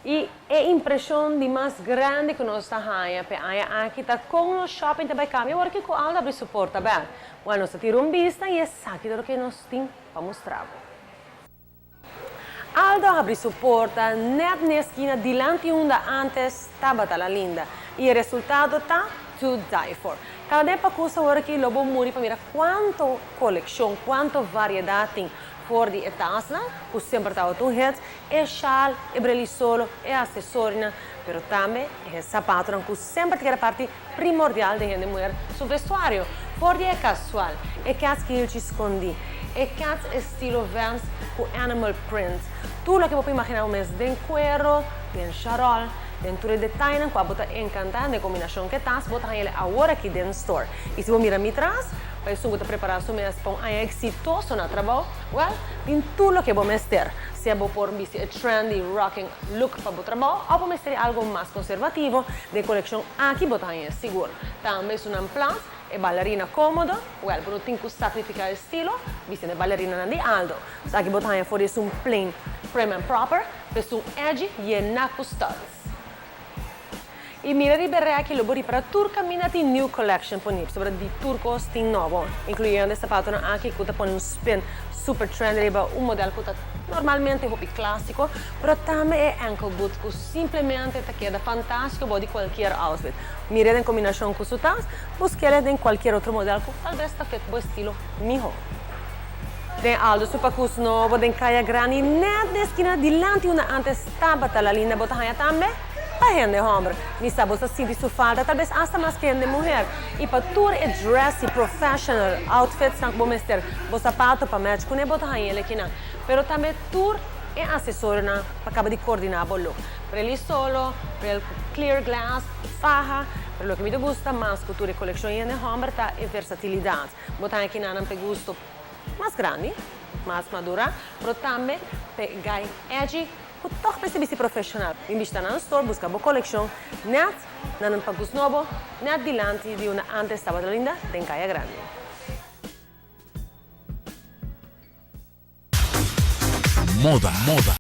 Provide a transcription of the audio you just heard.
Y e impresion di mas grandi cu nos ta haya p'e aña aki ta con nos shopping ta bay cambia awor ki cu Aldo abri su porta bel. Well, nos ta tira un bista y esaki ta loke nos tin pa mustra bo. Aldo a habri su porta net n'e eskina dilanti unda antes tabata La Linda y e resultado ta to die for. Cada den pakus awor aki lo bo muri pa mira cuanto coleccion, cuanto variedad tin for di e tasnan cu semper tabata un hit, e shal, e breli solo, e asesorionan, pero tambe e zapatonan cu semper ta keda parti primordial den hende muher su vestuario, for di e casual, e cats hilchi scondi, e cats estilo Vans cu animal print, tur loke bo por imagina bo mes den cuero, den charol, den tur e detayenan cu abo ta encanta den combinacion cu e tas, bo ta haña el awor aki den store. Y si bo mira mi tras, pa esun cu ta prepara su mes pa un aña exitoso na trabou, well, tin tur loke bo mester. Sea bo por bisti e trendy rocking look pa bo trabou of bo mester di algo mas conservativo, den coleccion aki bo ta haña sigur. Tambe esunnan plat, e balerina comodo, well bo no tin cu sacrifica e estilo bistiendo e balerinanan di Aldo. So aki bo ta haña for di esun plain, prim and proper, pa esun edgy yena cu studs. Y mira riba e reki lo bo ripara tur caminda tin new collection poni pasobra di tur cos tin nobo, incluyendo e zapatonan aki cu ta pone un spin super trendy riba un model cu ta normalmente hopi clasico, pero tambe e ankle boot cu simplemente ta keda fantastico bao di cualkier outfit. Mira den combinacion cu su tas, busquele den cualkier otro model cu talbes ta fit bo estilo miho. Den Aldo su pacus nobo den Caya Grandi net den esquina dilanti unda antes tabata La Linda bo ta haya tambe pa hende homber. Mi sa bo sa sinti su falta talbes hasta mas ke hende muher. Y pa tur e dressy professional outfits nan ku bo mester bo sapato pa match kune bo ta haña el ekinan. Pero tambe tur e asesorionan pa kaba di coordina bo look. Bril solo, bril ku clear glass, faha. Pero loke mi ta gusta mas ku tur e kolekshon hende homber ta e versatilidad. Bo ta haña kinanan p'e gusto mas grandi, mas madura, pero tambe p'e guy edgy ku tòg mester bisti profeshonal. Bin bishita nan store, buska bo kolekshon nèt na nan pakus nobo, nèt dilanti di unda ántes tabata Linda den Kaya Grandi. Moda. Moda.